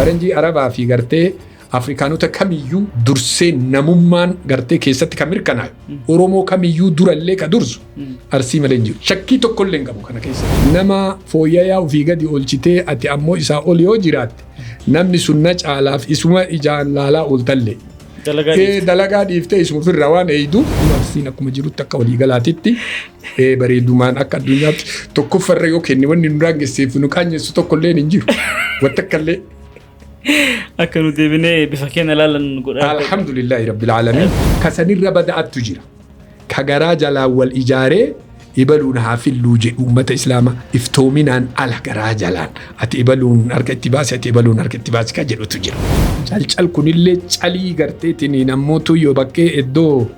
Faranjii Arabaa fi gartee Afrikaanota kamiyyuu dursee namummaan gartee keessatti kan mirkanaa'e Oromoo kamiyyuu durallee ka dursu Arsii malee hin jiru. Shakkii tokkollee hin qabu kana keessa. Nama fooyyayaa ofii gadi oolchitee ati ammoo isaa ol yoo jiraatte namni sun na caalaaf isuma ijaan laalaa ooltallee. Dalagaa dhiifte. Dalagaa dhiiftee isuma ofirraa waan eeydu. Arsiin akkuma jirutti akka waliigalaatitti bareedumaan akka addunyaatti tokkoffarra yoo kenne wanni nu daangesseef nu qaanyessu tokkolleen hin jiru. Wanta akkallee. Akka nu deebinee bifa keenya ilaalan nu godha. Alhamdulillahi rabbil aalamiin. Ka sanirra bada'attu jira. Ka garaa jalaan wal ijaaree ibaluun haa filluu jedhu uummata islaamaa iftoominaan ala garaa jalaan ati ibaluun harka itti baasi ati ibaluun harka itti baasi ka jedhutu jira. Calcal kunillee calii garteetiin nammootu yoo bakkee iddoo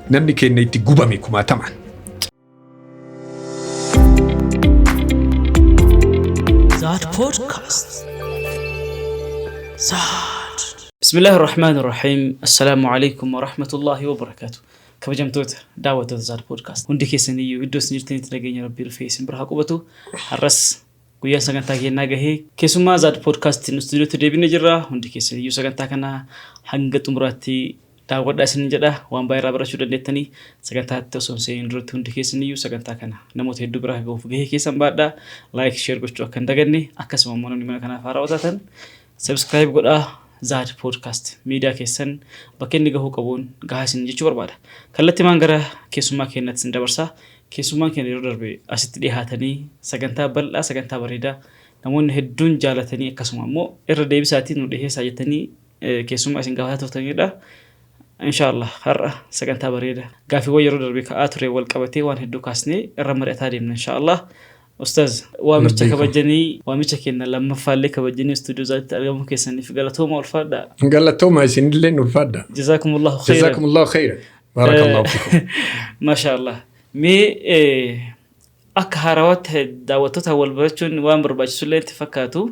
namni keenya itti gubame kumaatamaan. Zaad Podcast. Zaad. Bismillaahi Rahmaani Rahiim. Assalaamu alaikum wa rahmatullahi wa barakaatu. Kabajamtoota daawwattoota Zaad Podcast. Hundi keessan iyyuu iddoo isin jirtanitti nageenya Rabbii dhufee isin bira haa qubatu. Har'as guyyaan sagantaa keenyaa gahee keessummaa Zaad Podcast istuudiyootti deebinee jirra. Hundi keessan iyyuu sagantaa kana hanga xumuraatti daawwadhaa isinin jedha. Waan baay'ee irraa barachuu dandeettanii sagantaatti osoo hin seeniin duratti hundi keessan iyyuu sagantaa kana namoota hedduu bira gahuuf gahee keessan baadhaa. Like, share gochuu akka hin daganne, akkasuma immoo namni mana kanaaf haarawaa taatan subscribe godhaa. Zaad Podcast miidiyaa keessan bakka inni gahuu qabuun gahaa isin jechuu barbaada. Kallattimaan gara keessummaa keenyatti isin dabarsa. Keessummaan keenya yeroo darbe asitti dhihaatanii sagantaa bal'aa, sagantaa bareedaa namoonni hedduun jaalatanii, akkasuma immoo irra deebisaatiin nu dhiheessaa jettanii keessummaa isin gaafataa turtanidha. Inshaallah har'a sagantaa bareeda gaaffiiwwan yeroo darbe ka'aa ture wal qabatee waan hedduu kaasnee irra mari'ataa deemna inshaallah. Ustaaz, waamicha Labbeeka. Kabajanii waamicha keenya lammaffaallee kabajanii istuudiyoo Zaaditti argamuu keessaniif galatooma, ulfaadha. Galatooma, isinillee ulfaadha. Jazaakumullahu khairan. Jazakumullahu khairan. Barakallahu fikum. Maasha Allah. Mee akka haarawaatti daawwattoota wal barachuun waan barbaachisullee itti fakkaatu.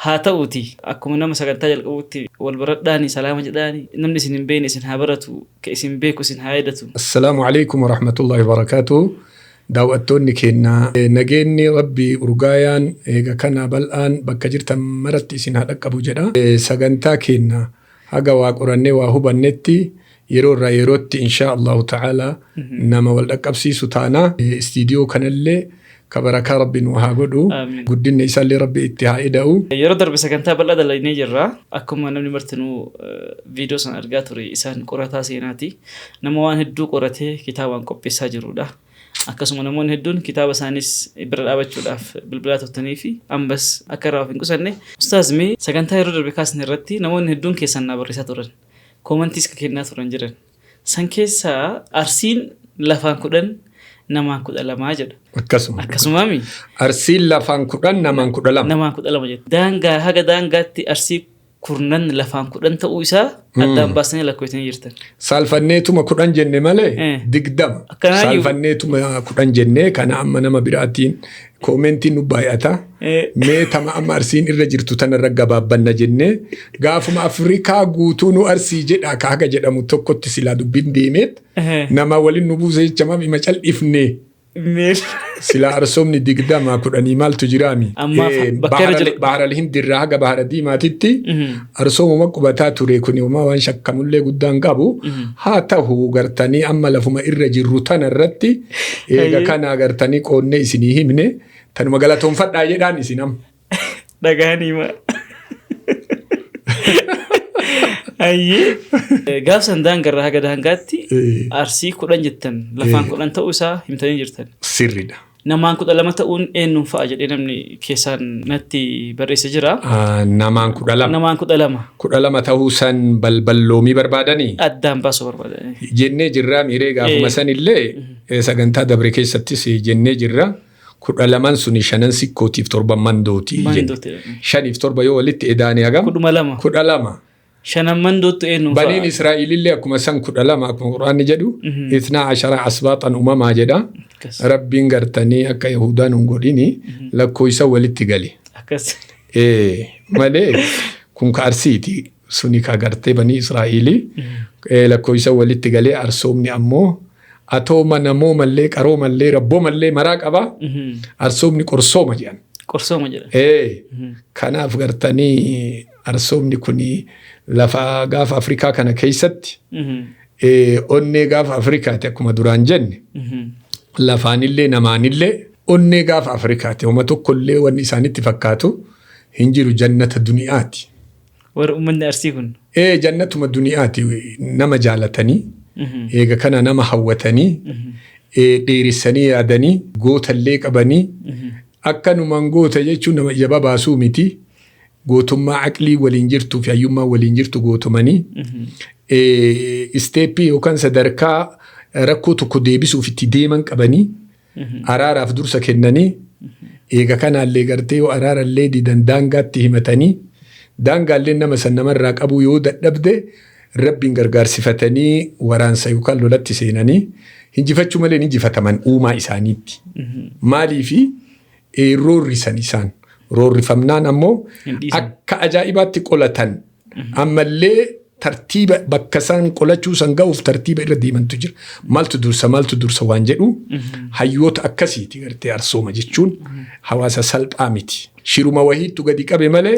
Haa ta'uuti akkuma nama sagantaa jalqabuutti wal baradhaani, salaama jedhaani, namni isin hin beekne isin haa baratu, ka isin beeku isin haa yaadatu. Assalaamu alaikum warahmatullahi wabarakatuh. Daawwattoonni keenya, nageenyi Rabbii urgaayaan eega kana bal'aan bakka jirtan maratti isin haa dhaqqabu jedha. Sagantaa keenya haga waa qorannee waa hubannetti yeroo irraa yerootti inshaa Allahu ta'ala nama wal dhaqqabsiisu taana. Istiidiyoo kanallee ka barakaa Rabbi nu haa godhu. Amiin. Guddinni isaallee Rabbi itti haa ida'u. Yeroo darbe sagantaa bal'aa dalagnee jirra. Akkuma namni martinuu viidiyoo sana argaa ture, isaan qorataa seenaati. Nama waan hedduu qoratee kitaabaan qopheessaa jirudha. Akkasuma namoonni hedduun kitaaba isaanis bira dhaabachuudhaaf bilbilaa turtanii fi ammas akka irraa of hin qusanne. Ustaaz, mee sagantaa yeroo darbe kaasne irratti namoonni hedduun keessan naa barreessaa turan. Koomantiis ka kennaa turan jiran. San keessaa Arsiin lafaan 10, namaan 12 jedha. Akkasuma. Akkasumaami? Arsiin lafaan 10, namaan 12. Namaan 12 jedha. Daangaa haga daangaatti Arsii kurnan lafaan 10 ta'uu isaa addaan baasanii lakkoofsanii jirtan. Saalfanneetuma 10 jenne malee 20. Akkanaayyuu. Saalfanneetuma 10 jenne kana amma nama biraatiin koomentiin nu baay'ata. Mee tama amma Arsiin irra jirtu tanarra gabaabbanna jennee gaafuma Afrikaa guutuu nu Arsii jedha ka haga jedhamu tokkotti silaa dubbiin deemeet nama waliin nu buuse jecha maaf ima cal'ifne. Mee Silaa arsoomni 20 10 maaltu jiraami? Ammaaf bakka irra jira. Bahara Hindirraa haga Bahara Diimaatitti arsoomuma qubataa ture, kun homaa waan shakkamullee guddaan qabu. Haa ta'u gartanii amma lafuma irra jirru tana irratti eega kana gartanii qoonnee isinii himne, tanuma galatoonfadhaa jedhaan isin amma. Dhagahanii ma. Ayyee. Gaaf san daangarraa haga daangaatti Arsii 10 jettan, lafaan 10 ta'uu isaa himtanii jirtan. Sirriidha. Namaan 12 ta'uun eenyuun fa'a jedhee namni keessaan natti barreesse jira. Ah, namaan 12. Namaan 12. 12 ta'uu san balballoomii barbaadanii addaan baasuu barbaadanii. Jennee jirraa miiree gaafuma sanillee sagantaa dabre keessattis jennee jirra. 12n suni shanan Sikkootiif torban Mandooti jenne. Mandooti. Shaniif torba yoo walitti edaane hagam? 12. 12. Shanan Mandoottu eenyuun Baniin fa'a? Israa'ilillee akkuma san 12, akkuma Qur'aanni jedhu ithnaa ashara asbaaxan umamaa jedha. Akkas. Rabbiin gartanii akka Yahudaan hin godhini lakkoofsa walitti gale. Akkas. Malee kun ka Arsiiti, suni ka gartee banii Israa'ilii lakkoofsa walitti galee, arsoomni ammoo atooma namoomallee qaroomallee rabboomallee maraa qaba. Arsoomni qorsooma jedhan. Qorsooma jedhan. Kanaaf gartanii Arsoomni kun lafa gaafa Afrikaa kana keessatti onnee gaafa Afrikaati akkuma duraan jenne, lafaanillee namaanillee onnee gaafa Afrikaati. Homa tokkollee wanni isaanitti fakkaatu hin jiru, jannata duniyaati. Warri uummanni Arsii kun. Ee, jannatuma duniyaati. Nama jaalatanii, eega kana nama hawwatanii, dheeressanii yaadanii, gootallee qabanii. Akkanumaan goota jechuun nama ija babaasuu miti. Gootummaa aqlii waliin jirtuu fi hayyummaa waliin jirtu gootumanii step yookaan sadarkaa rakkoo tokko deebisuuf itti deeman qabanii, araaraaf dursa kennanii, eega kanaallee gartee yoo araarallee didan daangaatti himatanii, daangaallee nama san namarraa qabuu yoo dadhabde rabbiin gargaarsifatanii waraansa yookaan lolatti seenanii hinjifachuu malee hin injifataman uumaa isaaniitti. Maaliifi roorrisan isaan roorrifamnaan ammoo Hin dhiisan. Akka ajaa'ibaatti qolatan. Ammallee tartiiba bakka isaan qolachuu san ga'uuf tartiiba irra deemantu jira. Maaltu dursa, maaltu dursa waan jedhu hayyoota akkasiiti gartee. Arsooma jechuun hawaasa salphaa miti. Shiruma wahiittu gadi qabe malee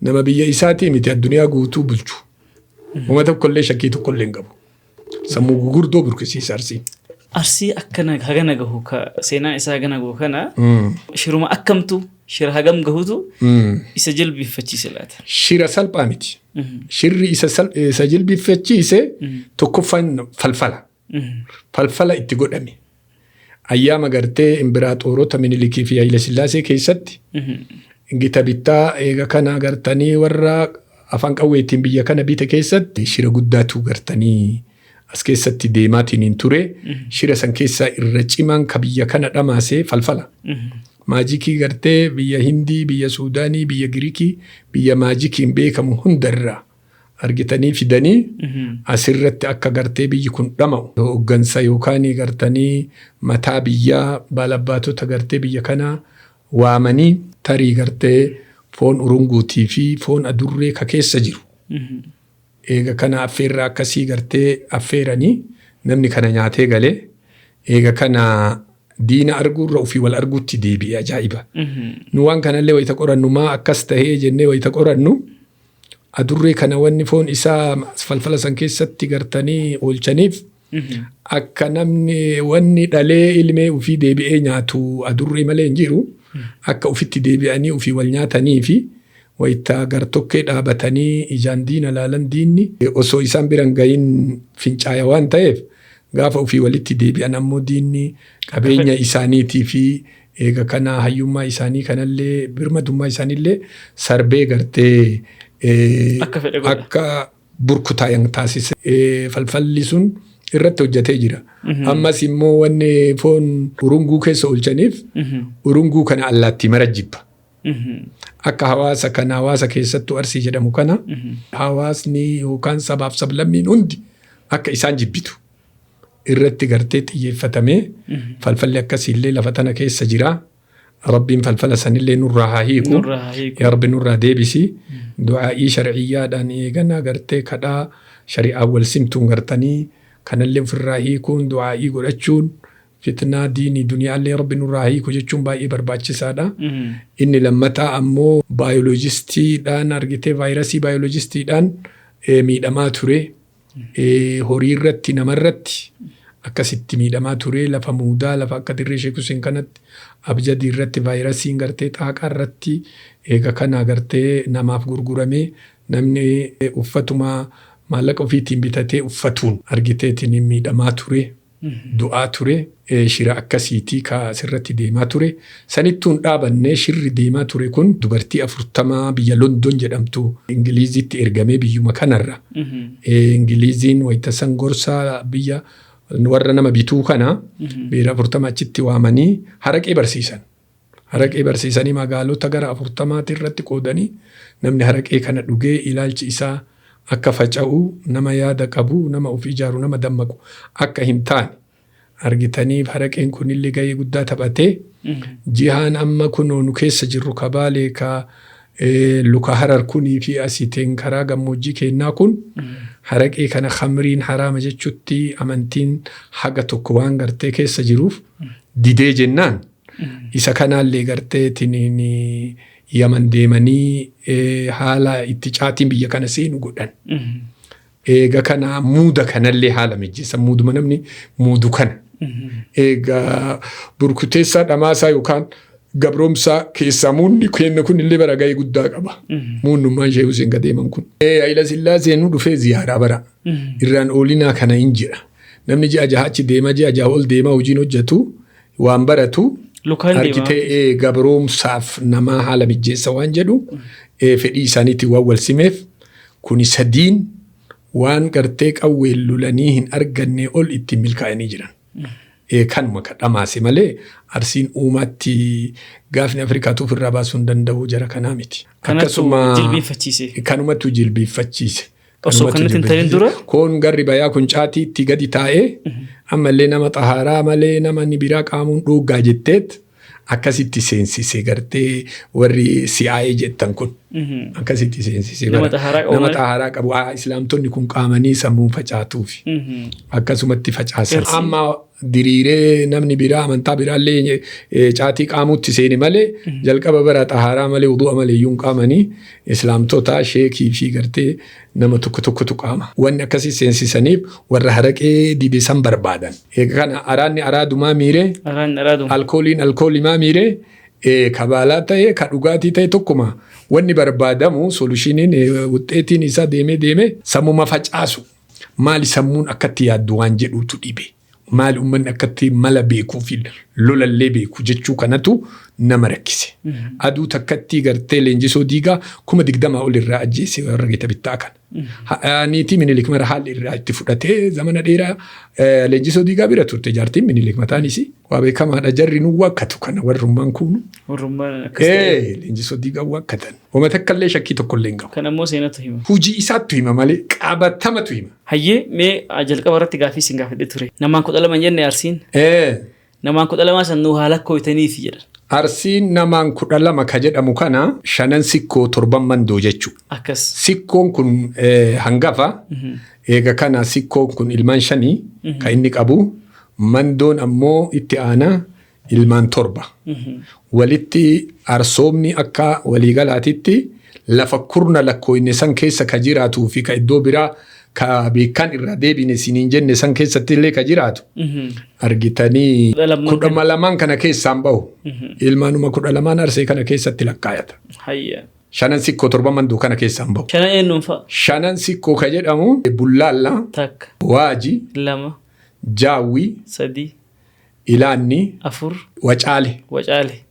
nama biyya isaatii miti, addunyaa guutuu bulchu. Uummata tokkollee shakkii tokkollee hin qabu. Sammuu gurguddoo burkisiisa Arsiin. Arsii akkana hagana gahu, ka seenaan isaa hagana gahu kana, shiruma akkamtu, shira hagam gahutu isa jilbiiffachiise laata? Shira salphaa miti. Shirri isa jilbiiffachiise tokkoffaan falfala. Falfala itti godhame. Ayyaama gartee imbiraaxoorota Minilikii fi Haayile Sillaasee keessatti gita bittaa eega kana gartanii warra afaan qawweetiin biyya kana bite keessatti shira guddaatu gartanii as keessatti deemaatiin hin ture. Shira san keessaa irra cimaan ka biyya kana dhamaase falfala. Magic gartee biyya Hindii, biyya Suudaanii, biyya Giriikii, biyya magiciin beekamu hundarraa argitanii fidanii asirratti akka gartee biyyi kun dhama'u hooggansa yookaan gartanii mataa biyyaa baalabbaatota gartee biyya kanaa waamanii, tarii gartee foon urunguutii fi foon adurree ka keessa jiru. Eega kana affeerraa akkasii gartee affeeranii namni kana nyaatee galee eega kana diina arguurra ofii wal arguutti deebi'e. Ajaa'iba. Nu waan kanallee wayita qorannu, maa akkas tahee jennee wayita qorannu, adurree kana wanni foon isaa falfala san keessatti gartanii oolchaniif akka namni wanni dhalee ilmee ofii deebi'ee nyaatu adurree malee hin jiru, akka ofitti deebi'anii ofii wal nyaatanii fi wayita gartokkee dhaabatanii ijaan diina laalan diinni osoo isaan biran gahin fincaaya waan ta'eef, gaafa ofii walitti deebi'an ammoo diinni qabeenya isaaniitii fi eega kana hayyummaa isaanii kanallee birmadummaa isaaniillee sarbee gartee Akka fedhe godha. Akka burkutaayan taasise. Falfalli sun irratti hojjetee jira. Ammas immoo wanni foon urunguu keessa oolchaniif urunguu kana allaattii mara jibba. Akka hawaasa kana, hawaasa keessattuu Arsii jedhamu kana, hawaasni yookaan sabaaf sablammiin hundi akka isaan jibbitu irratti gartee xiyyeeffatamee falfalli akkasiillee lafa tana keessa jira. Rabbiin falfala sanillee nurraa haa hiiku. Nurraa haa hiiku. Yaa Rabbi nurraa deebisi. Du'aa'ii sharciyyaadhaan eegana gartee kadhaa shari'aa wal simtuun gartanii kanallee ofirraa hiikuun, du'aa'ii godhachuun, fitnaa diinii duniyaallee Rabbi nurraa hiiku jechuun baay'ee barbaachisaadha. Inni lammataa ammoo baayoloojistiidhaan argitee vaayirasii baayoloojistiidhaan miidhamaa ture. Horii irratti, namarratti akkasitti miidhamaa ture. Lafa muudaa, lafa akka dirree Sheek Hussein kanatti abjadii irratti vaayirasiin gartee xaaqaa irratti eega kana gartee namaaf gurguramee namni uffatuma maallaqa ofiitiin bitatee uffatuun argiteetiin miidhamaa ture. Du'aa ture. Shira akkasiitii ka asirratti deemaa ture. Sanittuun dhaabannee shirri deemaa ture kun dubartii 40 biyya London jedhamtu Ingiliizitti ergamee biyyuma kanarra. Ingiliiziin wayita san gorsaa biyya warra nama bituu kana beera 40 achitti waamanii haraqee barsiisan. Haraqee barsiisanii magaalota gara 40-ti irratti qoodanii namni haraqee kana dhugee ilaalchi isaa akka faca'u, nama yaada qabu, nama of ijaaru, nama dammaqu akka hin taane argitanii haraqeen kunillee gahee guddaa taphatee jihaan amma kunoo nu keessa jirru ka Baalee, ka luka Harar kunii fi asiiteen karaa gammoojjii keennaa kun haraqee kana khamriin haraama jechutti amantiin haga tokko waan gartee keessa jiruuf didee jennaan isa kanaallee gartee tiniin Yaman deemanii haala itti caatiin biyya kana seenu godhan. Eega kana muuda kanallee haala mijjeessan, muuduma namni muudu kana. Egaa burkuteessaa dhamaasaa yookaan gabroomsaa keessaa muunni kenna kun illee bara gahee guddaa qaba. Muunnummaan Shee Huseen gadeeman kun. Hayila Sillaaseen nu dhufee ziyaaraa bara. Irraan oolinaa kana hin jira. Namni ji'a jaha achi deema, ji'a jaha ol deema, hojiin hojjetu, waan baratu. Lukaan deema. Argitee, gabroomsaaf namaa haala mijjeessa waan jedhu fedhii isaaniitiin waan wal simeef, kuni sadiin waan gartee qawween lolanii hin arganne ol ittiin milkaa'anii jiran. Kanuma ka dhamaase malee Arsiin uumaatti gaafni Afrikaatu ofirraa baasuu hin danda'u jara kanaa miti. Kanattu jilbiinfachiise. Kanumatu jilbiinfachiise. Osoo kanatti hin ta'in dura? Koon garri bayaa kun caatii itti gadi taa'ee, ammallee nama xahaaraa malee nama inni biraa qaamuun dhooggaa jetteet akkasitti seensise gartee warri si'aayee jettan kun. Akkasitti seensise. Nama xahaaraa qabu Nama malee? xahaaraa qabu. Islaamtonni kun qaamanii sammuun facaatuufi. Akkasumatti facaasan. Amma diriiree namni biraa amantaa biraallee caatii qaamuutti seene malee, jalqaba bara xahaaraa malee, wudu'a malee iyyuu hin qaamanii. Islaamtota sheekii fi gartee nama tokko tokkotu qaama. Wanni akkasii seensisaniif warra haraqee dide san barbaadan. Egaa kana araanni araadumaa miiree, Araan araaduma. alkooliin alkoolimaa miiree, kabaalaa ta'e, ka dhugaatii ta'e tokkuma. Wanni barbaadamu solutioniin wuxxeetiin isaa deemee deemee sammuma facaasu. Maali sammuun akkatti yaaddu waan jedhuutu dhibe. Maali uummanni akkatti mala beekuu fi lolallee beeku jechuu kanatu nama rakkise. Aduu takkatti gartee Leenjisoo Diigaa 20,000 ol irraa ajjeese warra gita bittaa kana. Niitii Minilik mara haalli irraa itti fudhatee zamana dheeraa Leenjisoo Diigaa bira turte jaartiin Minilik mataan isii. Waa beekamaadha, jarri nu waakkatu kana warrummaan kunu. Warrummaan akkas ta'e. Leenjisoo Diigaa waakkatan. Wama takka illee shakkii tokko illee hin qabu. Kan ammoo seenatu hima. Hujii isaattu hima malee qabatamatu hima. Hayyee, mee jalqaba irratti gaaffii isin gaafadhe ture. Namaan 12 hin jenne Arsiin. Namaan 12 san nuu haa lakkooytaniifi jedhan. Arsiin namaan 12 ka jedhamu kana shanan Sikkoo, torban Mandoo jechuudha. Akkas. Sikkoon kun hangafa. Eega kana Sikkoon kun ilmaan shanii kan inni qabu. Mandoon ammoo itti aanaa ilmaan torba. Walitti arsoomni akka waliigalaatitti lafa kurna lakkooyne san keessa ka jiraatuu fi ka iddoo biraa ka beekan irraa deebine siniin jenne san keessatti illee ka jiraatu. Argitanii, 12 kudhama lamaan kana keessaan bahu. Ilmaanuma 12n Arsee kana keessatti lakkaayata. Hayya. Shanan Sikkoo, torba Mandoo kana keessaan bahu. Shanan eenyuun fa'a? Shanan Sikkoo ka jedhamu Bullaalla, Takka. Waaji, Lama. Jaawwi, Sadi. Ilaanni, Afur. Wacaale. Wacaale.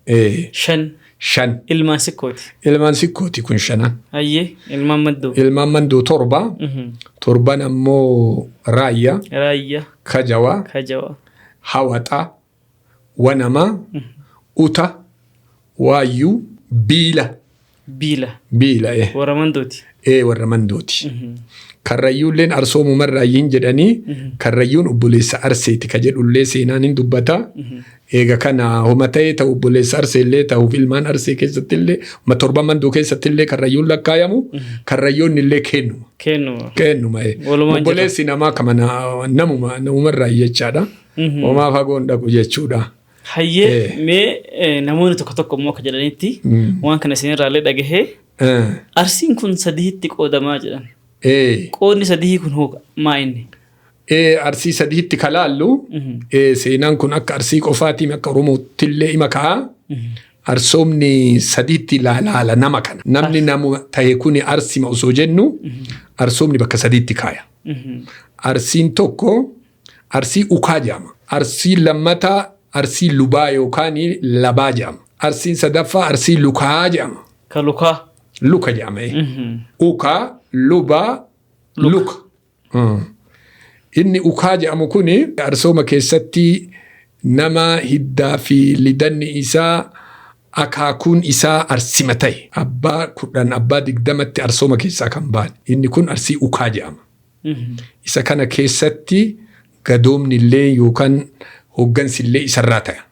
Shan. Shan. Ilmaan Sikkooti. Ilmaan Sikkooti kun shanan. Hayyee, ilmaan Maddoo. Ilmaan Mandoo torba. Torban ammoo Raayyaa, Raayyaa. Kajawaa, Kajawaa. Hawaxaa, Wanamaa, Uta, Waayyuu, Biila. Biila. Biila. Warra Mandooti. Ee, warra Mandooti. Karrayyuulleen arsoomumarraayyiin jedhanii, Karrayyuun obboleessa Arseeti ka jedhullee seenaan hin dubbata. Eega kana homa ta'ee ta'u, obboleessa Arseellee ta'uuf ilmaan Arsee keessatti illee, torba Mandoo keessatti illee Karrayyuun lakkaayamu, Karrayyoonni illee kennuma. Kennuma. Kennuma. Walumaan jira. Obboleessi namaa kama namuma namumarraa jechaadha. Homaa fagoon dhaqu jechuudha. Hayyee, mee namoonni tokko tokko immoo akka jedhanitti, waan kana isinirraallee dhagahee, Arsiin kun sadiitti qoodamaa jedhan. Qoodni sadii kun hoo maa inni? Arsii sadiitti ka laallu, seenaan kun akka Arsii qofaatiin akka Oromootti illee ima ka'a. Arsoomni sadiitti laala nama kana. Namni nama ta'e kuni Arsima osoo jennu, arsoomni bakka sadiitti kaaya. Arsiin tokko Arsii Ukaa jedhama. Arsiin lammataa Arsii Lubaa yookaan Labaa jedhama. Arsiin sadaffaa Arsii Lukaa jedhama. Ka Lukaa. Luka jedhama. Ukaa, Lubaa, Luka. Inni Ukaa jedhamu kuni arsooma keessatti nama hiddaa fi lidanni isaa, akaakuun isaa Arsima ta'e. Abbaa 10, abbaa 20tti arsooma keessaa kan ba'an. Inni kun Arsii Ukaa jedhama. Isa kana keessatti gadoomni illee yookaan hooggansi illee isarraa ta'a.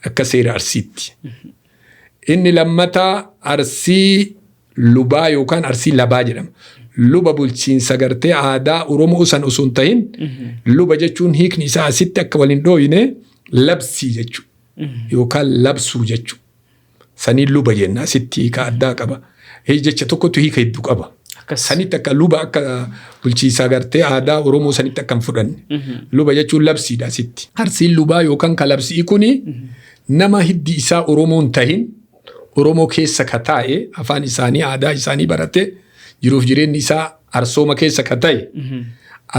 Akka seera Arsiitti. Inni lammataa Arsii Lubaa yookaan Arsii Labaa jedhama. Luba bulchiinsa gartee aadaa Oromoo san osoo hin tahin, luba jechuun hiikni isaa asitti akka waliin dhooyine labsii jechuudha. Yookaan labsuu jechuudha. Saniin luba jenna asitti hiika addaa qaba. Jecha tokkotu hiika hedduu qaba. Sanitti akka luba akka bulchiisaa gartee aadaa Oromoo sanitti akka hin fudhanne. Luba jechuun labsiidha asitti. Arsiin lubaa yookaan ka labsii kuni nama hiddi isaa Oromoon tahin Oromoo keessa ka taa'e, afaan isaanii, aadaa isaanii barate, jiruuf jireenyi isaa arsooma keessa ka ta'e,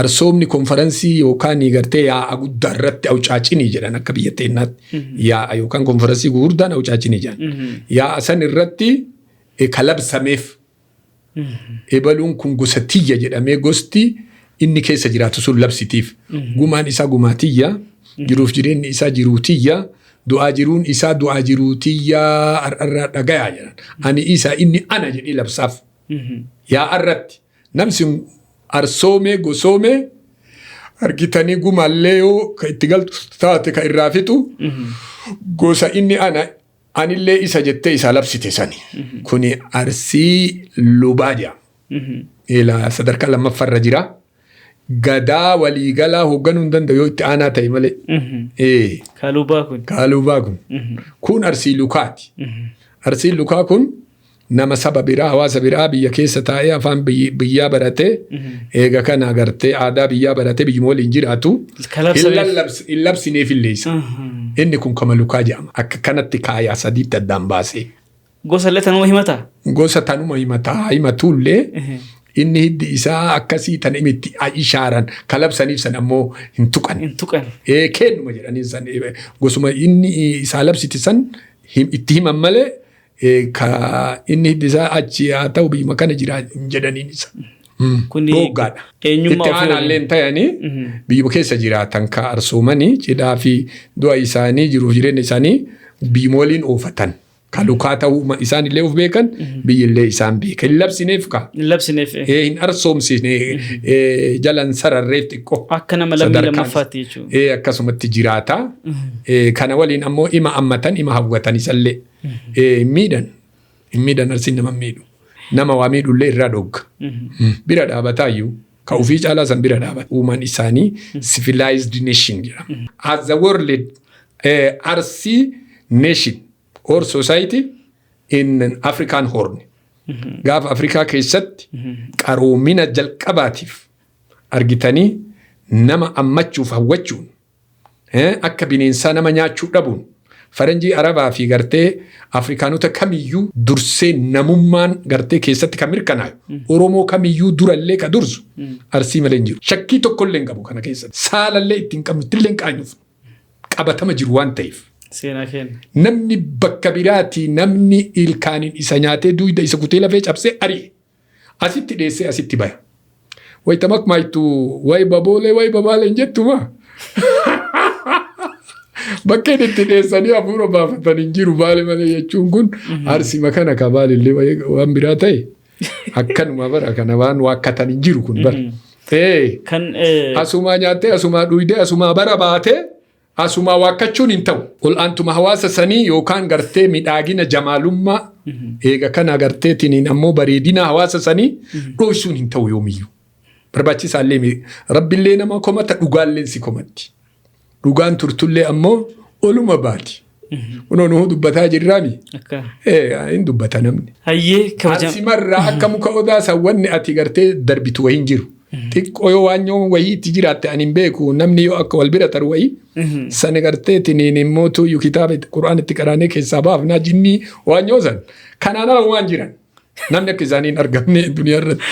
arsoomni konferansii yookaan gartee yaa'a guddaa irratti awcaacinii jedhan, akka biyya teenyaatti yaa'a yookaan konferansii gurguddaan awcaacinii jedhan. Yaa'a san irratti ka labsameef, ebaluun kun gosa tiyya jedhamee gosti inni keessa jiraatu sun labsitiif. Gumaan isaa gumaa tiyya, jiruuf jireenyi isaa jiruu tiyya, du'aa jiruun isaa du'aa jiruu tiyya, har'arraa dhagayaa jedhan. Ani isa, inni ana jedhee labsaaf. Yaa'a irratti namsi arsoomee gosoomee argitanii gumaallee yoo ka itti galtu taate ka irraa fixu gosa inni ana anillee isa jettee isaa labsite sani. Kuni Arsii lubaa jedhama. Ila sadarkaa lammaffaarra jira. Gadaa waliigalaa hoogganuu hin danda'u yoo itti aanaa ta'e malee. Kaalubaa kun. Kaalubaa kun. Kun Arsii lukaati. Arsiin lukaa kun nama saba biraa, hawaasa biraa biyya keessa taa'ee afaan biyyaa baratee, eega kana agartee aadaa biyyaa baratee biyyuma waliin jiraatu. Hin labsineef illee isa. Inni kun kama lukaa jedhama. Akka kanatti kaayaa sadiitti addaan baasee. Gosa illee tanuma himata? Gosa tanuma himataa himatullee inni hiddi isaa akkasii tan itti ishaaran kalabsaniif san ammoo hin tuqan. Hin tuqan. Kennuma jedhanii san gosuma inni isaa labsite san itti himan malee ka inni hiddi isaa achi haa ta'u biyyuma kana jira hin jedhaniin isa. Kuni Goggaadha. eenyummaa Itti ofii aanaallee hin ta'anii biyyuma keessa jiraatan ka arsoomanii cidhaa fi du'a isaanii, jiruuf jireenya isaanii biyyuma waliin oofatan. Ka lukaa ta'uu isaan illee of beekan, biyyillee isaan beeka. Hin labsineef ka. Hin labsineef. Hin arsoomsine, jalan sararreef xiqqoo. Akka nama lammii lammaffaatti jechuudha. Akkasumatti jiraata. Kana waliin ammoo ima ammatan, ima hawwatan isallee. Hin miidhan. Hin miidhan, Arsiin nama miidhu. Nama waa miidhullee irraa dhogga. Bira dhaabataayyuu. Ka ofii caalaa san bira dhaabata. Uumaan isaanii civilized nation jedhama. As the world Arsii nation or society in African Horn. Gaafa Afrikaa keessatti qaroomina jalqabaatiif argitanii nama ammachuuf hawwachuun, akka bineensaa nama nyaachuu dhabuun, faranjii Arabaa fi gartee Afrikaanota kamiyyuu dursee namummaan gartee keessatti kan mirkanaayu Oromoo kamiyyuu durallee ka dursu Arsii malee hin jiru. Shakkii tokkollee hin qabu kana keessatti. Saalallee ittiin qabnu, ittillee hin qaanyuuf, qabatama jiru waan ta'eef. Seenaa keenya. Namni bakka biraatii namni ilkaaniin isa nyaatee duyda isa kutee lafee cabsee ari'e. Asitti dheessee asitti baya. Wayita makmaaytu wayi baboolee wayi babaalee hin jettuma. Bakkeen itti dheessanii hafuura baafatan hin jiru Baale malee jechuun kun Arsima kana ka Baalillee waan biraa ta'e akkanuma bara kana waan waakkatan hin jiru kun bara. Kan Asumaa nyaattee, asumaa dhuydee, asumaa bara baatee, asumaa waakkachuun hin ta'u. Ol'aantuma hawaasa sanii yookaan gartee midhaagina jamaalummaa eega kana gartee tiniin ammoo bareedina hawaasa sanii dhoysuun hin ta'u yoomiyyuu. Barbaachisaallee rabbillee nama komata, dhugaallee si komatti. Dhugaan turtullee ammoo oluma baati. Kunoo nuhu dubbataa jirraami. Akka. Hin dubbata namni. Hayyee, kabajam. Arsimarraa akka muka odaa san wanni ati gartee darbitu wayii hin jiru. Xiqqoo yoo waan yoo wayii itti jiraatte ani hin beeku, namni yoo akka wal bira taru wayii sani gartee tiniin immoo tuyyuu kitaaba Qur'aan itti qaraanee keessaa baafnaa jinnii waan yoo san kanaan ala waan jiran namni akka isaanii hin argamne duniyaa irratti.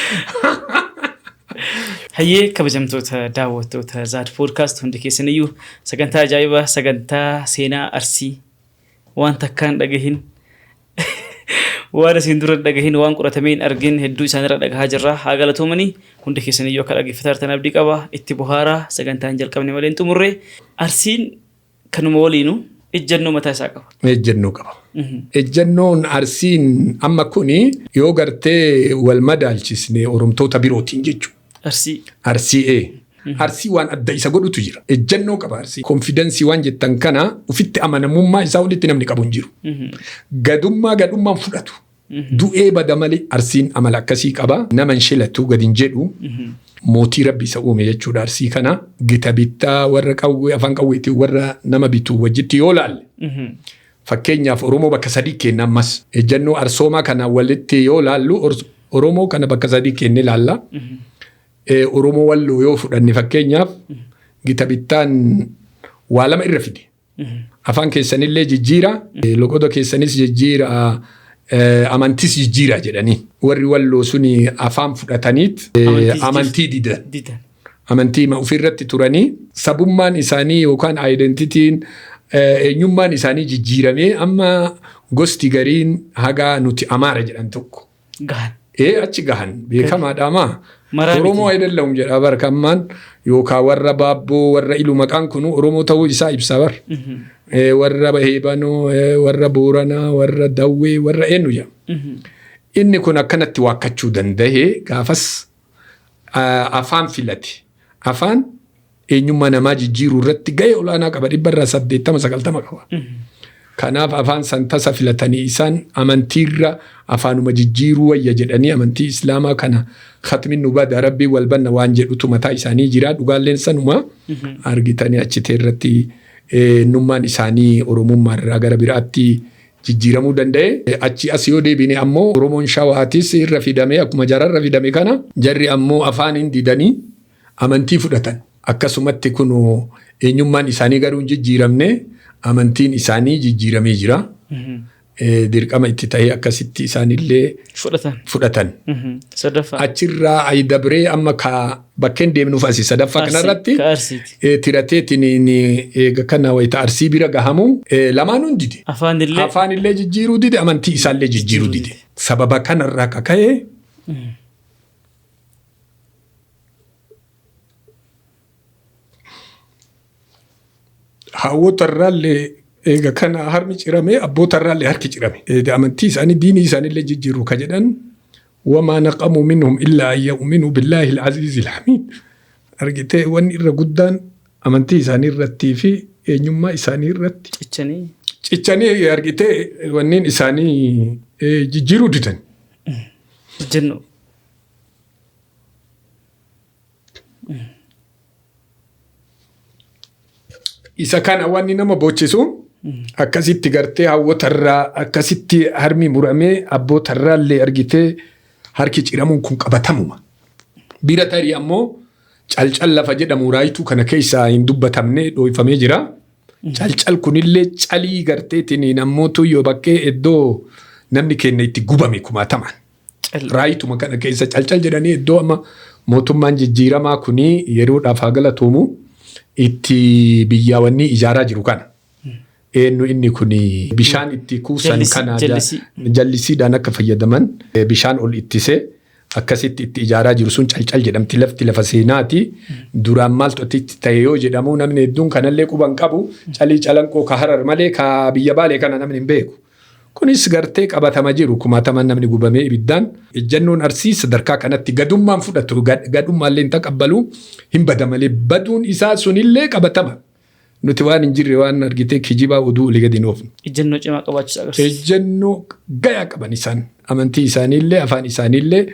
Hayyee, kabajamtoota daawwattoota Zaad Podcast, hundi keessaniyyuu sagantaa ajaa'ibaa, sagantaa seenaa Arsii waan takkaan dhagahin, waan isin dura dhagahin, waan qoratamee hin argin hedduu isaanirra dhagahaa jirra. Haa galatoomanii. Hundi keessaniyyuu akka dhaggeeffataa jirtan abdii qaba. Itti bohaaraa. Sagantaa hin jalqabne malee hin xumurre. Arsiin kanuma waliinuu ejjennoo mataa isaa qaba. Ejjennoo qaba. Ejjennoon Arsiin amma kuni yoo gartee wal madaalchisne Oromtoota birootiin jechuudha. Arsii. Arsii ee. Arsii waan adda isa godhutu jira. Ejjennoo qaba Arsii. Confidence waan jettan kana, ofitti amanamummaa isaa olitti namni qabu hin jiru. Gadummaa gadhummaan fudhatu. Du'ee bada malee Arsiin amala akkasii qaba. Nama hin shilatu, gadi hin jedhu. Mootii Rabbi isa uume jechuudha Arsii kana. Gita bittaa warra qawwee afaan qawweetiin warra nama bitu wajjitti yoo laalle. Fakkeenyaaf Oromoo bakka sadii kenna ammas. Ejjennoo arsoomaa kana walitti yoo laallu Oromoo kana bakka sadii kennee laalla. Oromoo Walloo yoo fudhanne fakkeenyaaf gita bittaan waa lama irra fide. Afaan keessanillee jijjiira, loqoda keessanis jijjiira, amantis jijjiira jedhanii. Warri Walloo suni afaan fudhataniit amantii didan. Amantii ofirratti turanii sabummaan isaanii yookaan identityn eenyummaan isaanii jijjiiramee amma gosti gariin haga nuti Amaara jedhan tokko. Gahan. Ee, achi gahan beekamaadha maa. Maraa miti. Oromoo ayidallahum jedha bar kammaan yookaan warra Baabboo, warra Ilu, maqaan kunu Oromoo ta'uu isaa ibsa bar. Warra Heebanoo, warra Booranaa, warra Dawwee, warra eenyu jedha. Inni kun akkanatti waakkachuu danda'e gaafas afaan filate. Afaan eenyummaa namaa jijjiiruu irratti gahee olaanaa qaba, 80% 90% qaba. Kanaaf afaan san tasa filatanii isaan amantiirra afaanuma jijjiiruu wayya jedhanii amantii Islaamaa kana khatmin nu bada, rabbii wal banna waan jedhutu mataa isaanii jira, dhugaalleen sanuma argitanii achitee irratti eenyummaan isaanii Oromummaa irraa gara biraatti jijjiiramuu danda'e. Achi as yoo deebine ammoo Oromoon Shawaatis irra fidame, akkuma jararra fidame kana jarri ammoo afaan hin didanii amantii fudhatan. Akkasumatti kun eenyummaan isaanii garuu hin jijjiiramne, amantiin isaanii jijjiiramee jira. Dirqama itti ta'ee akkasitti isaanillee fudhatan. Fudhatan. Sadaffaa. Achirraa ayi dabree amma ka bakkeen deemnuuf asi sadaffaa kanarratti Ka Arsiiti. Tirateetiin eega kana wayita Arsii bira gahamu lamaanuu hin dide. Afaanillee. Afaanillee jijjiiruu dide, amantii isaallee jijjiiruu dide. Sababa kanarraa kaka'ee haawwotarraallee eega kana harmi cirame, abbootarraallee harki cirame. Amantii isaanii, diinii isaaniillee jijjiiruu ka jedhan wamaa naqamuu minhum illaa an yu'minuu billaahi al-aziizi al-hamiid. Argitee, wanni irra guddaan amantii isaanii irrattii fi eenyummaa isaanii irratti cichanii. Cichanii argitee wanneen isaanii jijjiiruu didan. Jennu. Isa kana wanni nama bochisu akkasitti gartee hawwatarraa akkasitti harmi muramee abbootarraallee argitee harki ciramuun kun qabatamuma. Bira tarii ammoo Calcal lafa jedhamu Raayituu kana keessaa hin dubbatamne, dhooyfamee jira. Calcal kunillee calii garteetiin nammootu yoo bakkee iddoo namni keenya itti gubame kumaatamaan. Raayituma kana keessa Calcal jedhanii iddoo amma mootummaan jijjiiramaa kuni yeroodhaaf haa galatoomu itti biyyaawwanni ijaaraa jiru kana. Eenyu inni kuni bishaan itti kuusan kana jallisiidhaan akka fayyadaman bishaan ol ittisee akkasitti itti ijaaraa jiru sun Calcal jedhamti, lafti lafa seenaati. Duraan maaltu itti ta'e yoo jedhamu namni hedduun kanallee quban qabu, calii Calanqoo ka Harar malee ka biyya Baalee kana namni hin beeku. Kunis gartee qabatama jiru kumaatamaan namni gubamee ibiddaan. Ejjannoon Arsii sadarkaa kanatti gadummaan fudhatu, gadhummaallee hin taqabbalu, hin bada malee baduun isaa sunillee qabatama. Nuti waan hin jirre, waan argitee kijibaa oduu olii gadi hin oofnu. Ejjennoo cimaa qabaachuu agarsiisa. Ejjennoo gayaa qaban isaan, amantii isaaniillee afaan isaaniillee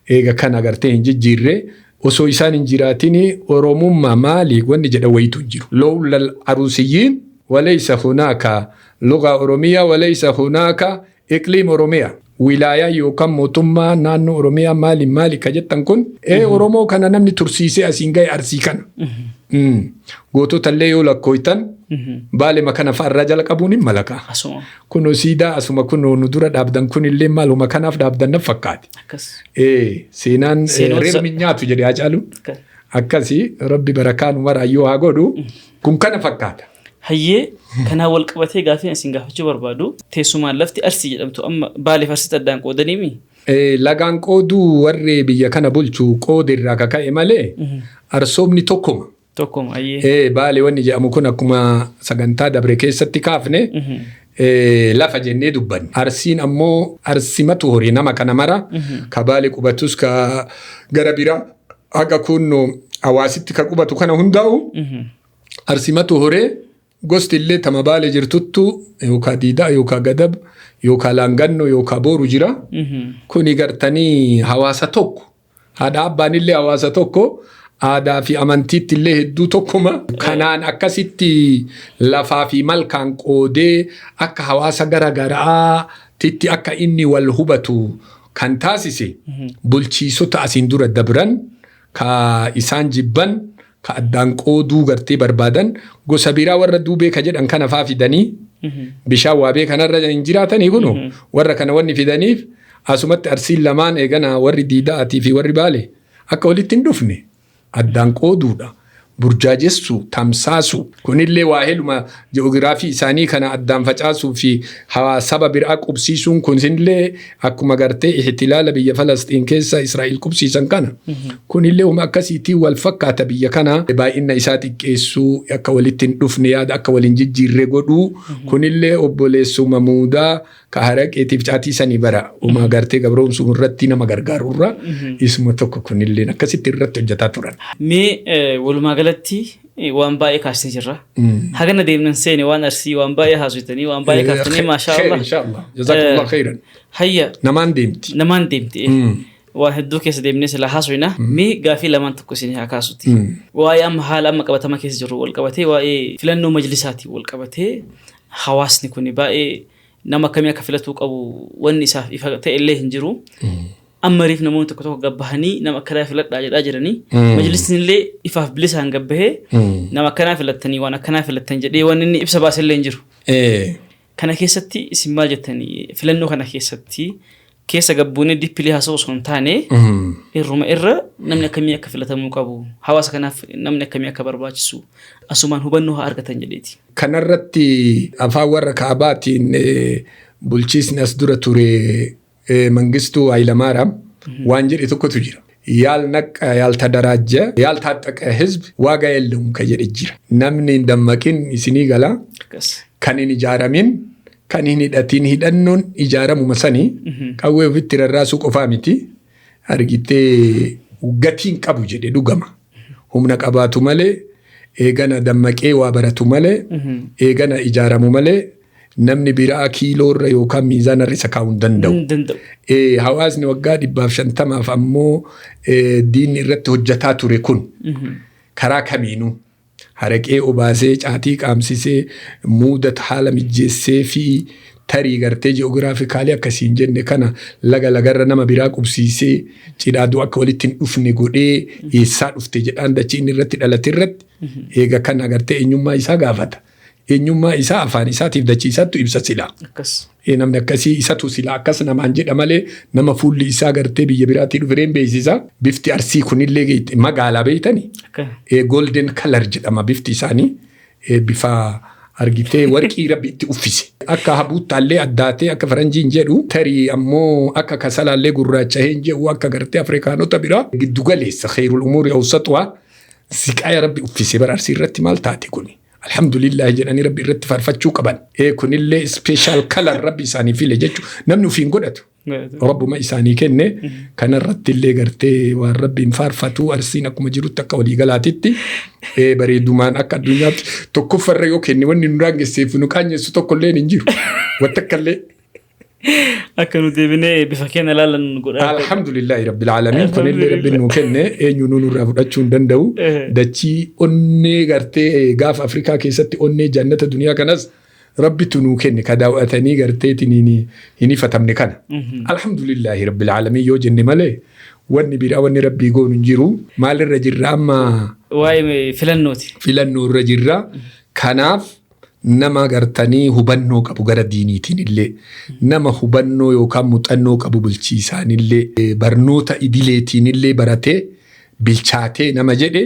eega kana agartee hin jijjiirre, osoo isaan hin jiraatin Oromummaa maali wanni jedhan wayitu hin jiru. Lowlal Arusiyyiin walaysa hunaaka lugaa Oromiyaa walaysa hunaaka iqliim Oromiyaa. Wilaayaa yookaan mootummaa naannoo Oromiyaa maali maali ka jettan kun Oromoo kana namni tursiisee asiin gahe Arsii kana. Gootota illee yoo lakkooytan Baalema kana fa'arraa jala qabuun hin malaka. Asuma. Kunoo siidaa asuma kunoo nu dura dhaabdan kun illee maaluma kanaaf dhaabdan na fakkaate. Akkas. Seenaan rirmi nyaatu jedhe Haacaaluun. Akkasi Rabbi barakaa nu maraayyuu haa godhu. Kun kana fakkaata. Hayyee, kanaan wal qabatee gaafiin isin gaafachuu barbaadu, teessumaan lafti Arsii jedhamtu amma Baaleef Arsiitti addaan qoodaniimi? Lagaan qooduu warri biyya kana bulchu qoode irraa kaka'e malee arsoomni tokkuma. Tokkuma, hayyee. Baale wanni jedhamu kun akkuma sagantaa dabre keessatti kaafne lafa jennee dubbanne. Arsiin ammoo arsimatu horii nama kana mara, ka Baale qubatus, ka gara biraa haga kunno Hawaasitti ka qubatu kana hundaa'u arsimatu horee. Gosti illee tama Baale jirtuttu yookaan Diidaa yookaan Gadab yookaan Laanganno yookaan Booru jira. Kuni gartanii hawaasa tokko. Haadha abbaan illee hawaasa tokko. Aadaa fi amantiitti illee hedduu tokkuma. Kanaan akkasitti lafaa fi malkaan qoodee akka hawaasa gara garaatitti akka inni wal hubatu kan taasise bulchiisota asiin dura dabran ka isaan jibban, ka addaan qooduu gartee barbaadan, gosa biraa warra duubee ka jedhan kana faa fidanii bishaan waabee kanarra hin jiraatanii. Kunu warra kana wanni fidaniif asumatti Arsiin lamaan eegana warri Diida'atii fi warri Baale akka walitti hin dhufne addaan qooduudha. Burjaajessu, tamsaasu. Kunillee waa heluma ji'oogiraafii isaanii kana addaan facaasuu fi saba biraa qubsiisuun kunillee akkuma gartee ihtilaala biyya Falasxiin keessa Israa'el qubsiisan kana. Kunillee uma akkasiitiin wal fakkaata. Biyya kana baay'ina isaa xiqqeessuu, akka walitti hin dhufne, yaada akka waliin jijjiirre godhuu. Kunillee obboleessuma muudaa ka haraqeetiif caatii sanii bara uma gartee gabroomsuu irratti nama gargaarurra isuma tokko. Kunillee akkasitti irratti hojjetaa turan. Mee walumaa galatti waan baay'ee kaasnee jirra. Hagana deemnan seene waan Arsii waan baay'ee haasofitanii, waan baay'ee kaaftanii, maashaa Allah. Inshallah. Jazakumullah khairan. Hayya. Namaan deemti. Namaan deemti. Waan hedduu keessa deemnee sila haasofina. Mee gaafii lamaan tokko isin haa kaasuti. Waa'ee amma haala amma qabatama keessa jiru wal qabatee, waa'ee filannoo majlisaatiin wal qabatee, hawaasni kun baay'ee nama akkamii akka filatuu qabu wanni isaaf ifa ta'e illee hin jiru. Amma riif namoonni tokko tokko gabbahanii nama akkanaa filadhaa jedhaa jiranii. Majlisni illee ifaaf bilisaan gabbahee nama akkanaa filattanii, waan akkanaa filattan jedhee wanni inni ibsa baase illee hin jiru. Kana keessatti isin maal jettanii? Filannoo kana keessatti keessa gabbuunee deeply haasa'u osoo hin taane, irruma irra namni akkamii akka filatamuu qabu, hawaasa kanaaf namni akkamii akka barbaachisu asumaan hubannoo haa argatan jedheeti. Kanarratti afaan warra kaabaatiin bulchiisni as dura ture Mangistuu Hayilamaariyaam waan jedhe tokkotu jira. ያልነቃ፣ ያልተደራጀ፣ ያልታጠቀ ህዝብ ዋጋ የለውም ka jedhe jira. Namni hin dammaqin isinii gala. Kan hin ijaaramin, kan hin hidhatin, hidhannoon ijaaramuma sanii qawwee ofitti rarraasuu qofaa miti. Argitee gatiin qabu jedhe dhugama. Humna qabaatu malee, eegana dammaqee waa baratu malee, eegana ijaaramu malee, namni biraa kiiloorra yookaan miizaanarra isa kaa'uu hin danda'u. Hin danda'u. Hawaasni waggaa 150f ammoo diinni irratti hojjetaa ture kun karaa kamiinuu haraqee obaasee, caatii qaamsisee, muudata haala mijjeessee fi tarii gartee geographically akkasiin jenne kana laga lagarra nama biraa qubsiisee cidhaaduu akka walitti hin dhufne godhee, eessaa dhufte jedhaan dachii inni irratti dhalate irratti eega kana gartee eenyummaa isaa gaafata. Eenyummaa isaa afaan isaatiif dachii isaattu ibsa silaa. Namni akkasii isatu silaa akkas namaan jedha malee nama fuulli isaa gartee biyya biraatii dhufee beeksisa. Bifti Arsii kunillee magaalaa beeytani. Golden color jedhama bifti isaanii. Bifa argitee warqii rabbi itti uffise. Akka habuuttaallee addaatee akka faranjiin jedhu, tarii ammoo akka kasalaallee gurraachahee hin jedhu, akka gartee Afrikaanota biraa giddu galeessa. خير الأمور أوسطها siqaaya rabbi uffise bara Arsii irratti maal taate kuni? Alhamdulillah jedhanii rabbi irratti faarfachuu qaban. Kunillee special color rabbi isaanii file jechuudha. Namni ofiin godhatu. Rabbuma isaanii kenne. Kanarratti illee gartee waan rabbiin faarfatu. Arsiin akkuma jirutti akka waliigalaatitti bareedumaan akka addunyaatti tokkoffarra yoo kenne wanni nu daangesseef nu qaanyessu tokkollee hin jiru. Wanta akkallee. Akka nu deebinee bifa keenya ilaalan godha. Alhamdulillahi rabbil aalamiin, kunillee rabbiin nuu kenne, eenyu nu nurraa fudhachuu hin danda'u. Dachii onnee gartee gaafa Afrikaa keessatti onnee jannata duniyaa kanas rabbitu nuu kenne, ka daawwatanii garteetiin hin ifatamne kana. Alhamdulillahi rabbil aalamiin yoo jenne malee wanni biraa wanni rabbii goonu hin jiru. Maalirra jirra amma? Waa'ee filannooti. Filannoo irra jirra. Kanaaf nama gartanii hubannoo qabu gara diiniitiin illee, nama hubannoo yookaan muuxannoo qabu bulchiisaan illee, barnoota idileetiin illee baratee bilchaatee nama jedhe,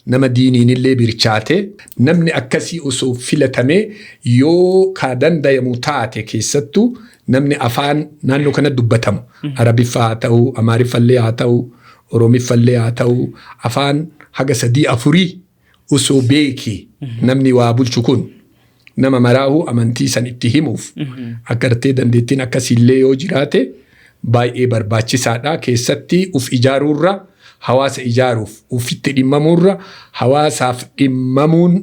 nama diiniin illee bilchaatee, namni akkasii osoo filatamee yoo ka dandayamu taate, keessattuu namni afaan naannoo kana dubbatamu Arabiffaa haa ta'u, Amaariffallee haa ta'u, Oromiffallee haa ta'u, afaan haga sadii afurii osoo beekee namni waa bulchu kun nama maraahuu amantii san itti himuuf agartee dandeettiin akkasiillee yoo jiraate baay'ee barbaachisaadha. Keessatti uf ijaaruurra hawaasa ijaaruuf, ufitti dhimmamuurra hawaasaaf dhimmamuun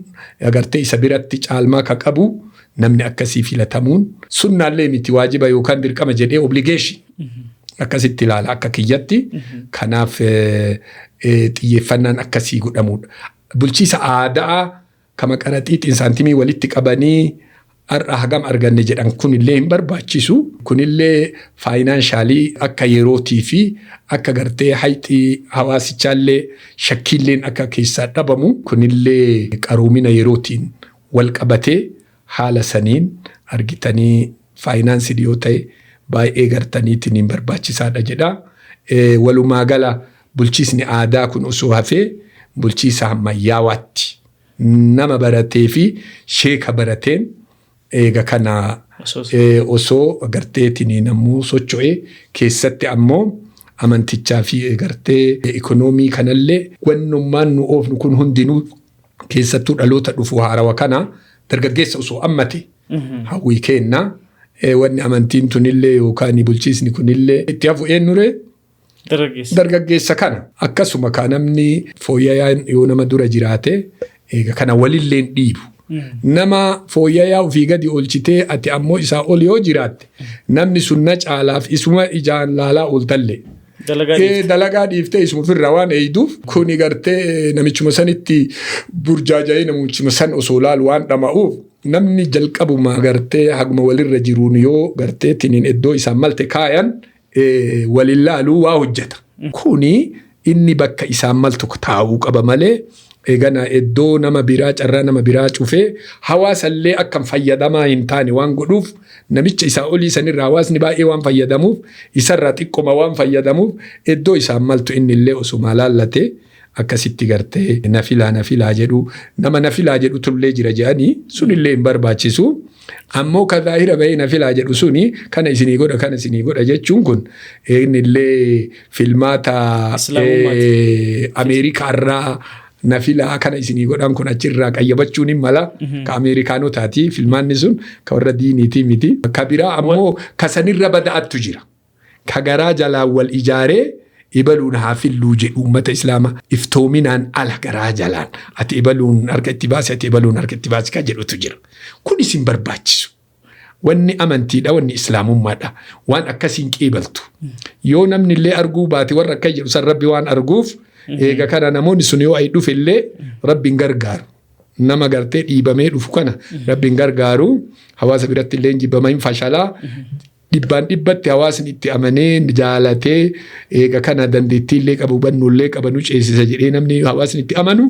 agartee isa biratti caalmaa ka qabu namni akkasii filatamuun sunnaallee miti, waajiba yookaan dirqama jedhee obligation. Akkasitti ilaala akka kiyyatti. Kanaaf xiyyeeffannaan akkasii godhamudha. Bulchiisa aadaa kama qaraxiixiin saantimii walitti qabanii har'a hagam arganne jedhan kunillee hin barbaachisu. Kunillee financial akka yerootii fi akka gartee hayxii hawaasichaallee shakkiilleen akka keessaa dhabamu, kunillee qaroomina yerootiin wal qabatee haala saniin argitanii faayinaansii yoo ta'e baay'ee gartaniitiin hin barbaachisaadha jedha. Walumaa gala bulchiisni aadaa kun osoo hafee bulchiisa ammayyaawaatti nama baratee fi sheeka barateen eega kana osoo garteetiin namuu socho'e, keessatti ammoo amantichaa fi gartee ikonoomii kanallee wannummaan nu oofnu kun hundinuu, keessattuu dhaloota dhufu haarawa kana dargaggeessa osoo ammate hawwii kenna. Wanni amantiin tunillee yookaan bulchiisni kunillee itti hafu eenyuree? Dargaggeessa. Dargaggeessa kana. Akkasuma ka namni fooyyayaan yoo nama dura jiraate, eega kana walilleen dhiibu. Nama fooyyayaa ofii gadi oolchitee ati ammoo isaa ol yoo jiraatte, namni sun na caalaaf isuma ijaan laalaa ooltallee. Dalagaa dhiifte. Dalagaa dhiiftee isuma ofirraa waan eeyduuf, kuni gartee namichuma sanitti burjaaja'ee namichuma san osoo laalu waan dhama'uuf, namni jalqabuma gartee haguma walirra jiruun yoo gartee tiniin iddoo isaan malte kaayan walin laaluu waa hojjeta. Kuni inni bakka isaan maltu taa'uu qaba malee, eegana iddoo nama biraa, carraa nama biraa cufee hawaasallee akka fayyadamaa hin taane waan godhuuf, namicha isaa olii sanirraa hawaasni baay'ee waan fayyadamuuf, isarraa xiqqoma waan fayyadamuuf, iddoo isaan maltu inni illee osuma laallate akkasitti gartee nafilaa nafilaa jedhu, nama nafilaa jedhu tullee jira jedhanii sunillee hin barbaachisu. Ammoo ka zaahira bahee nafilaa jedhu suni kana isinii godha, kana isinii godha jechuun kun inni illee filmaata Islaamummaati. Ameerikaarraa nafilaa kana isinii godhan kun achirraa qayyabachuun hin mala. Ka Ameerikaanotaati filmaanni sun, ka warra diiniitii miti. Ka biraa ammoo ka sanirra bada'attu jira. Ka garaa jalaan wal ijaaree ibaluun haa filluu jedhu, uummata islaamaa iftoominaan ala garaa jalaan ati ibaluun harka itti baasi, ati ibaluun harka itti baasi ka jedhutu jira. Kun isin barbaachisu. Wanni amantiidha, wanni islaamummaadha. Waan akkasiin qeebaltu. Yoo namni illee arguu baate, warra akka jedhu san Rabbi waan arguuf, eega kana namoonni sun yoo ayi dhufe illee Rabbi hin gargaaru. Nama gartee dhiibamee dhufu kana Rabbi hin gargaaru. Hawaasa biratti illee jibbama, hin fashalaa. Dhibbaan dhibbatti hawaasni itti amanee jaalatee, eega kana dandeettii illee qabu, hubannoo illee qaba, nu ceesisa jedhee namni hawaasni itti amanu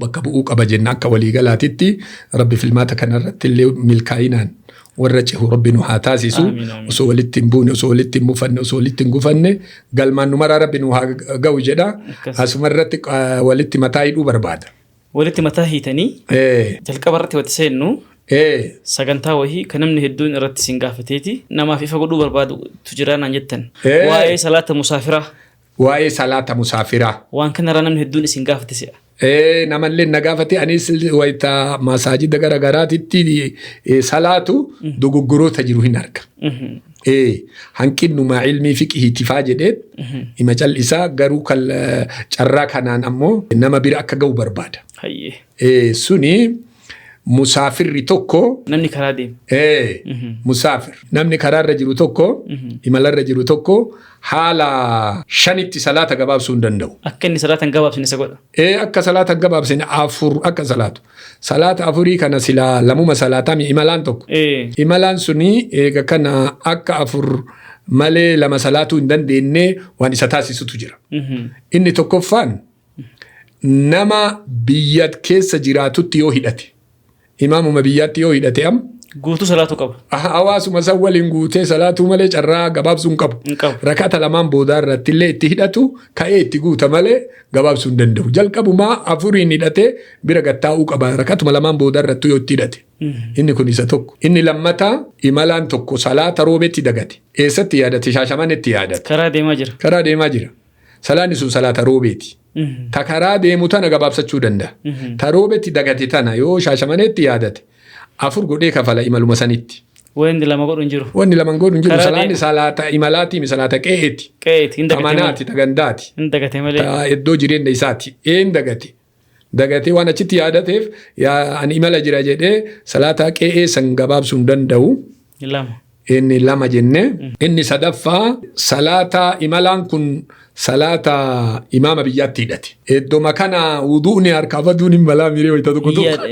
bakka bu'uu qaba jenna. Akka waliigalaatitti Rabbi filmaata kanarratti illee milkaa'inaan warra cehu Rabbi nu haa taasisu. Amiin, amiin. Osoo walitti hin buune, osoo walitti hin mufanne, osoo walitti hin gufanne galmaan nu maraa Rabbi nu haa ga'u jedha. Akkas. Asuma irratti walitti mataa hidhuu barbaada. Walitti mataa hiitanii jalqaba irratti walitti seennu sagantaa wahii kan namni hedduun irratti isin gaafateeti namaaf ifa godhuu barbaadutu jira naan jettan. Waa'ee salaata musaafiraa. Waa'ee salaata musaafiraa. Waan kanarraa namni hedduun isin gaafate si'a. Namallee na gaafate. Anis wayita masaajida gara garaatitti salaatu dogoggoroota jiru hin arga. Hanqinnumaa ilmii fiqhiitifaa jedhee hima cal'isaa, garuu carraa kanaan ammoo nama bira akka ga'u barbaada. Hayyee. Suni musaafirri tokko Namni karaa deemu. Musaafir namni karaarra jiru tokko, imalarra jiru tokko, haala shanitti salaata gabaabsuu hin danda'u. Akka inni salaata hin gabaabsine isa godha. Akka salaata hin gabaabsine afur akka salaatu. Salaata afurii kana silaa lamuma salaataa imalaan tokko. Imalaan suni eega kana akka afur malee lama salaatuu hin dandeenye waan isa taasisutu jira. Inni tokkoffaan nama biyya keessa jiraatutti yoo hidhate, imaamuma biyyaatti yoo hidhate am Guutuu salaatuu qaba. Hawaasuma san waliin guutee salaatuu malee carraa gabaabsuu hin qabu. Hin qabu. Rakata lamaan boodaa irratti illee itti hidhatu, ka'ee itti guuta malee gabaabsuu hin danda'u. Jalqabumaa afuriin hidhatee bira gattaa'uu qaba. Rakatuma lamaan boodaa irratti yoo itti hidhate. Inni kun isa tokko. Inni lammataa, imalaan tokko salaata roobetti dagate. Eessatti yaadate? Shaashamanetti yaadate. Karaa deemaa jira. Karaa deemaa jira. Salaanni sun salaata roobeeti. Ta karaa deemu tana gabaabsachuu danda'a. Ta roobetti dagate tana yoo Shaashamaneetti yaadate, afur godhee kafala imaluma sanitti. Wanni lama godhu hin jiru. Wanni lama godhu hin jiru. Karaa Salaanni salaata imalaati, salaata qe'eeti. Qe'eeti. Hin Ta dagate malee. manaati, ta gandaati. Hin dagate malee. Ta iddoo jireenya isaati. Een dagate. Dagatee waan achitti yaadateef, yaa ani imala jira jedhee salaata qe'ee san gabaabsuu hin danda'u. Lama. Inni lama jenne. Inni sadaffaa salaata imalaan kun salaata imaama biyyaatti hidhate. Iddoma kana wuduuni harkaa baduun hin malaa miree wayita tokko tokko.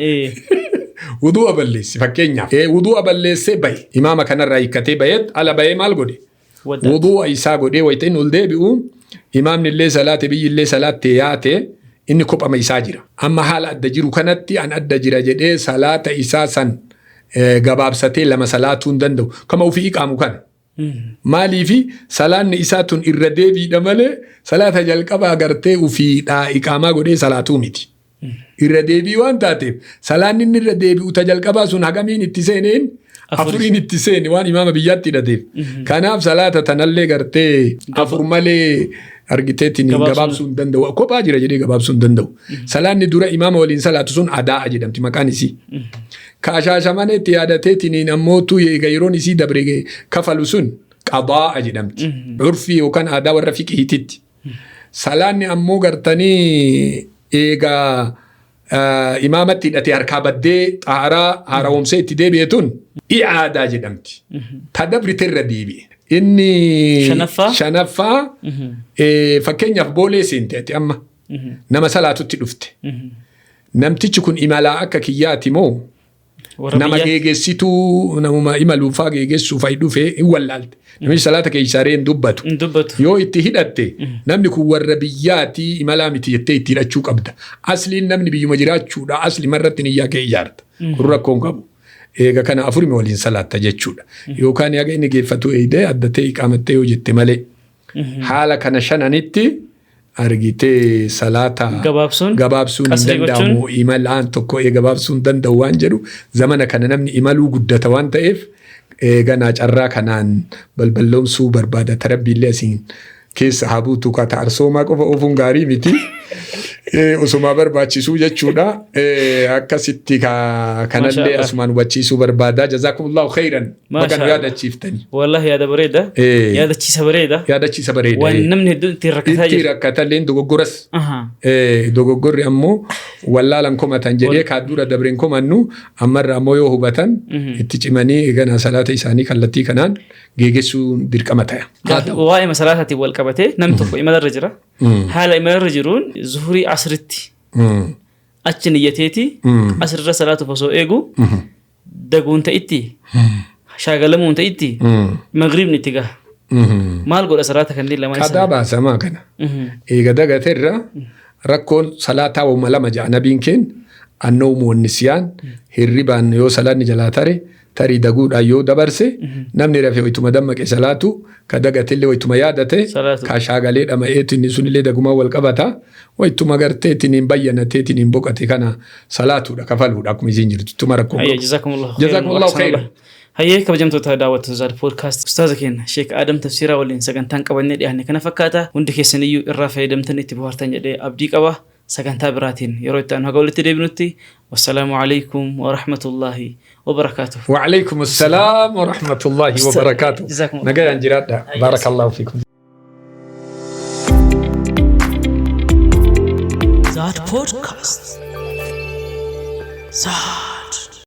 Wudu'a balleesse fakkeenyaaf. Wudu'a balleessee bahe. Imaama kanarraa hiikkatee baheet ala bahee maal godhe? Wudu'a isaa godhee wayita inni ol deebi'u imaamni illee salaate, biyyi illee salaatte yaate, inni kophama isaa jira. Amma haala adda jiru kanatti an adda jira jedhee salaata isaa san gabaabsatee lama salaatuu hin danda'u. Kama ofii iqaamu kana. Maaliifi salaanni isaa tun irra deebiidha malee salaata jalqabaa gartee ofiidhaa iqaamaa godhee salaatuu miti. Irra deebii waan taateef salaanni inni irra deebi'u ta jalqabaa sun hagamiin itti seeneen? Afuriin itti seene waan imaama biyyaatti hidhateef. Kanaaf salaata tanallee gartee afur malee argiteetiin gabaabsuu hin danda'u. Kophaa jira jedhee gabaabsuu hin danda'u. Salaanni dura imaama waliin salaatu sun adaa'a jedhamti maqaan isii. Ka Shaashamaneetti yaadateetiniin ammootu eega yeroon isii dabre kafalu sun qadaa'a jedhamti. Urfii yookaan aadaa warra fiqhiititti. Salaanni ammoo gartanii eega imaamatti hidhatee harkaa baddee xaaraa haara'oomsee itti deebi'e tun i'aadaa jedhamti. Ta dabrite irra deebi'e. Inni Shanaffaa? Shanaffaa, fakkeenyaaf Boolee seente ati amma nama salaatutti dhufte. Namtichi kun imalaa akka kiyyaati moo Warra nama biyyaa geegessituu, namuma imaluufaa geegessuuf ayi dhufe hin wallaalte. Namichi salaata keessaa ree hin dubbatu. Hin dubbatu. Yoo itti hidhatte namni kun warra biyyaati, imalaa miti jettee itti hidhachuu qabda. Asliin namni biyyuma jiraachuudha. Asli marratti niyyaa kee ijaarta. Kun rakkoo hin qabu. Eega kana afurima waliin salaatta jechuudha. Yookaan haga inni geeffatu eegdee addatee iqaamattee yoo jette malee. Haala kana shananitti argitee salaata gabaabsuun gabaabsuun hin qasrii danda'amu, imalaan tokko gabaabsuu hin danda'u waan jedhu. Zamana kana namni imaluu guddata waan ta'eef ganaa carraa kanaan balballoomsuu barbaada. Tarabbiillee asiin keessa haa buutu, kata arsoomaa qofa oofuun gaarii miti. Osumaa barbaachisuu jechuudha. Akkasitti kanallee Maasha asumaan hubachiisuu barbaada. Jazaakumullahu khayran. Baga nu Maasha yaadachiiftani. Wallahi yaada bareeda. Yaadachiisa bareeda. Yaadachiisa bareeda. Waan namni hedduun ittiin rakkataa Itti jiru. rakkatalleen dogoggoras. Dogoggorri ammoo wallaalan komatan jedhee kaa dura dabreen komannu, ammarra ammoo yoo hubatan itti cimanii eegana salaata isaanii kallattii kanaan geegessuun dirqama ta'a. Haa ta'u. Waa'ee salaataatiin wal qabatee namni tokko imalarra jira. Haala imalarra jiruun zuhurii asritti achi niyyateeti asirra salaatuuf osoo eegu daguun ta'itti shaagalamuun ta'itti magriibni itti gaha. Maal godha salaata kanneen lamaan Qadaa isaa? baasamaa kana. Eega dagateerra rakkoon salaataa wama lama ja'a nabiin keen: annawmu wannisyaan. Hirribaan yoo salaanni jalaa tare, tarii daguudhaan yoo dabarse, namni rafe wayituma dammaqe salaatu, ka dagatellee wayituma yaadate Salaatu. Ka shaagalee dhama'eetu inni sunillee dagumaan wal qabata, wayituma garteetiin hin bayyanateetiin hin boqate kana salaatuudha, kafaluudha akkuma isiin jirtu ittuma rakkoon Hayya qabu. jazakumullahu khairan. Jazakumullahu khairan. Hayyee, kabajamtoota daawwattoota Zaad Podcast, ustaaza keenya Sheek Adam Tafsiiraa waliin sagantaan qabannee dhiyaanne kana fakkaata. Hundi keessaniyyuu irraa fayyadamtan, itti bohaartan jedhee abdii qaba. Sagantaa biraatiin yeroo itti aanu haga walitti deebinutti, wassalaamu alaikum wa rahmatullaahi wa barakaatuh. وعليكم السلام ورحمة الله وبركاته. جزاكم الله. نجايا جيرادا، بارك الله فيكم. Zaad Podcast. Zaad.